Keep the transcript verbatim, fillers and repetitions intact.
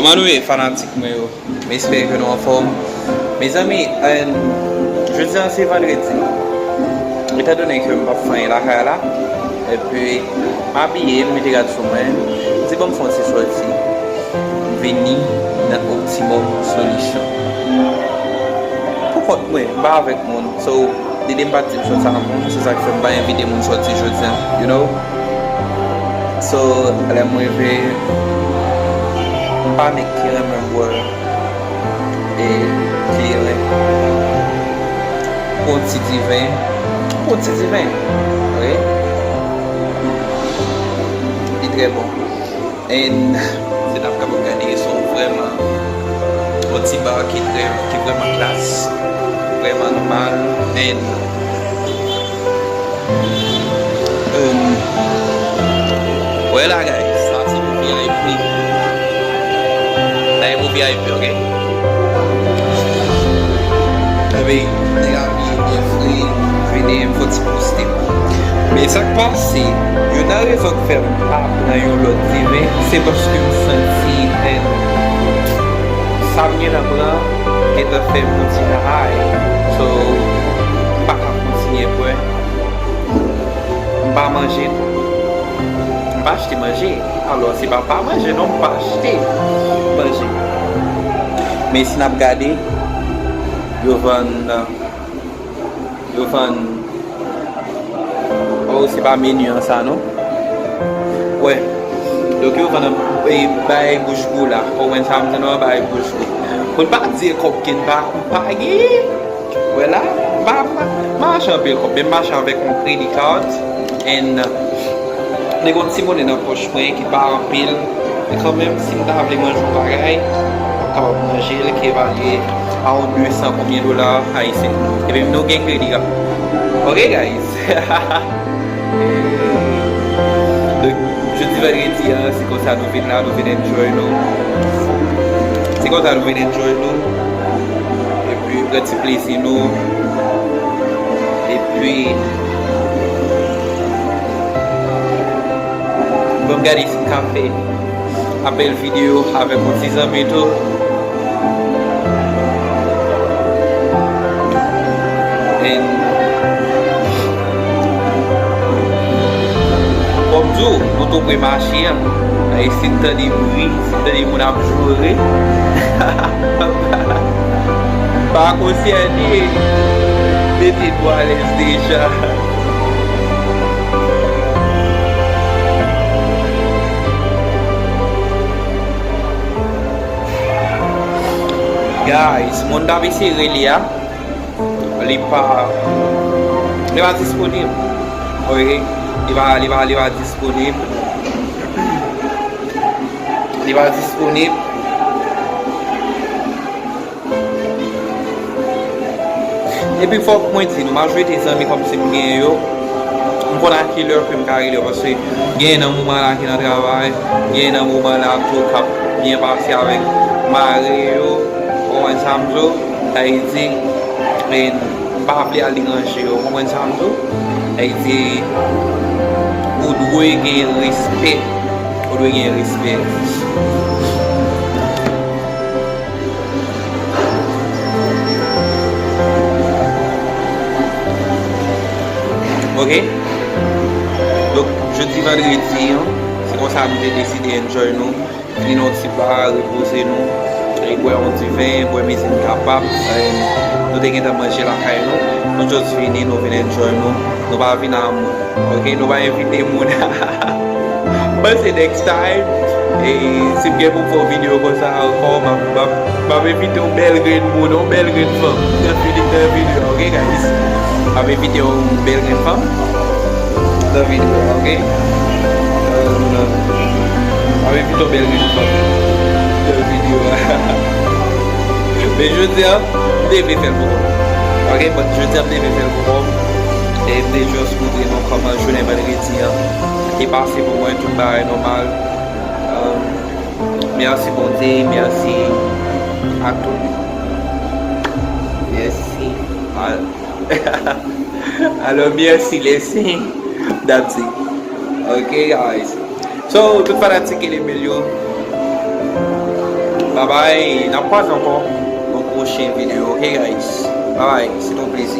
Kòman nou ye, fanatik mwen yo? M espere ke nou anfòm. Mezanmi, jodi a se vandredi. Etandone ke m p ap fè anyen lakay la, epi m abiye, m mete rad sou mwen, m di bon m fè yon ti sòti. M vini nan Optimum Solution. Pou kont mwen, m pa avèk moun. So, lide m pa t di m sòti ak moun, se sa k fè m pa envite moun sòti jodi a, you know? So, lè m rive, m pa nèg ki renmen bwè e kleren. Pran ti diven, pran ti diven, ok? Li trè bon. And si n ap kapab gade, se yon vrèman yon ti bar ki trè, ki vrèman klas, vrèman nòmal. And, um, wè la, guys, sa se pou V I P. Sa se pou V I P, ok? Epi, nèg la byen, byen fre, vini, m fè yon ti poste. Men sa k pase, youn nan rezon k fè m pa pran yon lòt diven, se paske m santi, and sa m gen nan pran gentan fè m yon ti jan high. So, m pa ka kontinye bwè. M pa manje tou. M pa achte manje. Alò, se pa pa manje non, m pa achte manje. Men si n ap gade, yo vann, yo vann, oh, se pa meni an sa non. Wè. Donk yo vann, e, bay bouch gou la. Ou konprann sa m di non, bay bouch gou. Pou n pa di e kòb ke n pa, m pa genyen. Wè la, m pa, m pa mache anpil kòb, men m mache avèk yon credit card, and, uh, m gen yon ti monnen nan pòch mwen ki pa anpil, men kanmenm, si m ta vle manje yon bagay, m ap kapab manje l, ki evalye a yon de san konbyen dola ayisyen. Epi nou gen credit card. Ok, guys? Donk, jodi vandredi a, se konsa nou vin la, nou vin enjoy nou. Se konsa nou vin enjoy nou. Epi, pran ti plezi nou. Epi, ban m gade si m ka fè apèl videyo avèk yon ti zanmi tou. And kòm di w, nou tou pre mache a. E si n tande bri, si n tande moun ap joure, pa konsène, mete nou alèz deja. Guys, moun t ap eseye rele a, li pa, li pa disponib. Wi, li pa, li pa, li pa disponib. Li pa disponib. Epi fòk mwen di nou, majorite zanmi kòmsi m gen yo, m konn a kilè ke m ka rele yo, paske genyen nan moman la ki nan travay, genyen nan moman la tou k ap byen pase avèk mari yo, ou konprann sa m di w, sa vle di, e, m pa vle al deranje yo, ou konprann sa m di w, sa vle di, ou dwe gen respè, ou dwe gen respè. Ok? Donk, jodi vandredi an, se konsa nou te deside enjoy nou, vin nan yon ti ba, repoze nou, e bwè yon diven, bwè mezi n kapab, e nou te gentan manje lakay nou, nou just vini, nou vin enjoy nou, nou pa vin a moun. Ok, nou pa envite moun. But se next time, e si m gen pou m fè yon videyo konsa ankò, m ap, m ap, m ap envite yon bèl grenn moun, yon bèl grenn fanm nan vide-, nan videyo, ok, guys? M ap envite yon bèl grenn fanm nan videyo, ok? M ap envite yon bèl grenn fanm nan videyo a. Men jodi a, m te vle fè l pou kò m. Ok, but jodi a, m te vle fè l pou kò m. E m te just montre nou kòman jounen vandredi an te pase pou mwen, tout bagay nòmal. Um, mèsi Bondye, mèsi a tout. Mèsi. Al-, alò, mèsi, lèsi. That's it. Ok, guys. So, tout fanatik Elemel yo, Babay, n ap kwaze ankò nan pwochen videyo, ok guys? Babay, se te yon plezi.